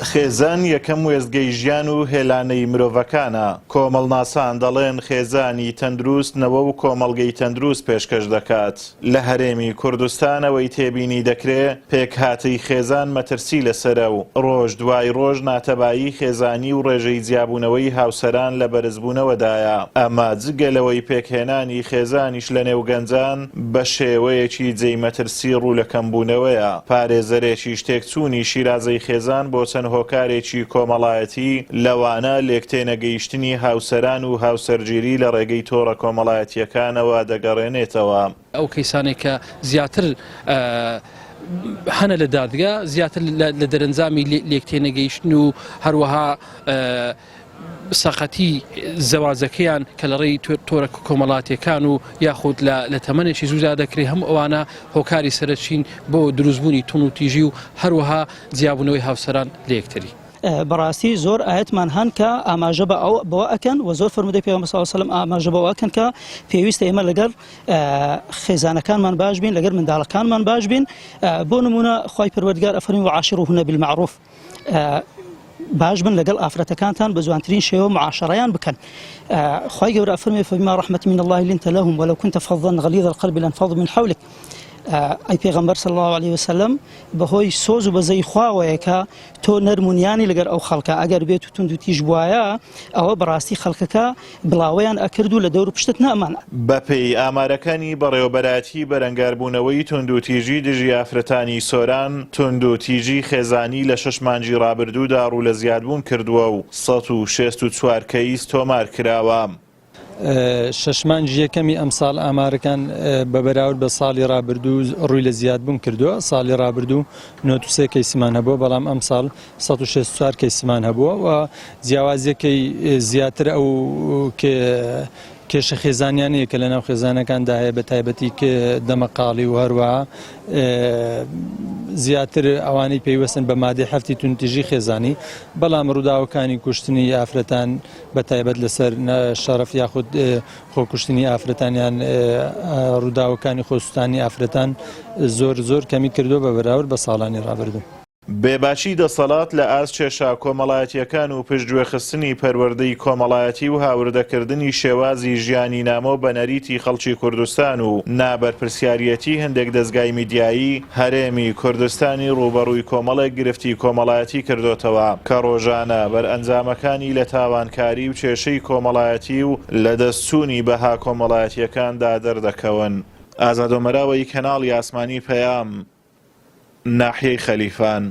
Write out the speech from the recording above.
خێزان یەکەم وێستگەی ژیان و هێلانەی مرۆڤەکانە، کۆمەڵناسان دەڵێن خێزانی تەندروست نەوە و کۆمەڵگەی تەندروست پێشکەش دەکات. لە هەرێمی کوردستان ئەوەی تێبینی دەکرێ پێکهاتەی خێزان مەترسی لەسەرە و ڕۆژ دوای ڕۆژ ناتەبایی خێزانی و ڕێژەی جیابوونەوەی هاوسەران لە بەرزبوونەوەدایە، ئەمە جگە لەوەی پێکهێنانی خێزانیش لەنێو گەنجان بە شێوەیەکی جێی مەترسی ڕوو لە کەمبوونەوەیە، پارێزەرێکیش تێکچوونی شیرازەی خێزان بۆ چەند هۆکارێکی کۆمەڵایەتی لەوانە لێکتێنەگەیشتنی هاوسەران و هاوسەرگیری لە ڕێگەی تۆڕە کۆمەڵایەتییەکانەوە دەگەڕێنێتەوە. ئەو کەیسانەی کە زیاتر هەنە لە دادگا زیاتر لە دەرەنجامی لێکتێنەگەیشتن و هەروەها سەقەتی زەواجەکەیان کە لە ڕێی تۆرە کۆمەڵاتیەکان و یاخود لە تەمەنێکی زوودا دەکرێت هەموو ئەوانە هۆکاری سەرەکین بۆ دروستبوونی توندوتیژی و هەروەها جیابوونەوەی هاوسەران لە یەکتری. بەڕاستی زۆر ئایەتمان هەن کە ئاماژە بە ئەو بەوە ئەکەن و زۆر فەرموودەی پێغەمبەر صلی اللە علیه و سلم ئاماژە بەوە ئەکەن کە پێویستە ئێمە لەگەڵ خێزانەکانمان باش بین لەگەر منداڵەکانمان باش بین بۆ نمونە خوای پەروەردگار ئەفەرمی وعاشروهن بالمعروف باش بن لەگەڵ ئافرەتەکانتان بە جوانترین شێوە معاشەڕەیان بکەن خوای گەورە ئەفەرمێ فبما رحمة من الله لنت لهم ولو كنت فظا غليظ القلب لانفضوا من حولك ئەی پێغەمبەر صلی الله علیه وسلم بەهۆی سۆز و بەزەی خواوەیە کە تۆ نەرم و نیانی لەگەر ئەو خەڵکە ئەگەر بێت و توند و تیژ بوایە ئەوە بەڕاستی خەڵکەکە بڵاوەیان ئەکرد و لە دەور و پشتت نەئەمان. بەپێی ئامارەکانی بەڕێوەبەرایەتی بەرەنگاربوونەوەی توندوتیژی دژی ئافرەتانی سۆران، توندوتیژی خێزانی لە شەش مانگی ڕابردوودا ڕوو لە زیادبوون کردووە و 164 کەیس تۆمار کراوە. شەش مانگی یەکەمی ئەمساڵ ئامارەکان بە بەراورد بە ساڵی ڕابردوو ڕووی لە زیادبوون کردووە، ساڵی ڕابردوو 93 کەیسمان هەبووە، بەڵام ئەمساڵ 164 کەیسمان هەبووە و جیاوازیەکەی زیاتر ئەو کێشە خێزانیانەیە کە لەناو خێزانەکاندا هەیە بە تایبەتی دەمەقاڵی و هەروەها زیاتر ئەوانەی پەیوەستن بە مادەی هەفتی توندتیژی خێزانی، بەڵام ڕووداوەکانی کوشتنی ئافرەتان بە تایبەت لەسەر شەڕەف یاخود خۆکوشتنی ئافرەتان یان ڕووداوەکانی خۆسووتانی ئافرەتان زۆر زۆر کەمی کردووە بە بەراورد بە ساڵانی ڕابردوو. بێباکی دەسەڵات لە ئاست کێشە کۆمەڵایەتییەکان و پشتگوێخستنی پەروەردەی کۆمەڵایەتی و هاوردەکردنی شێوازی ژیانی نامۆ بە نەریتی خەڵکی کوردستان و نابەرپرسیاریەتی هەندێک دەزگای میدیایی هەرێمی کوردستانی ڕووبەڕووی کۆمەڵێک گرفتی کۆمەڵایەتی کردۆتەوە کە ڕۆژانە بەرئەنجامەکانی لە تاوانکاری و کێشەی کۆمەڵایەتی و لەدەستچوونی بەها کۆمەڵایەتییەکاندا دەردەکەون. ئازاد ئۆمەراوەیی کەناڵی ئاسمانی پەیام، ناحیەی خەلیفان.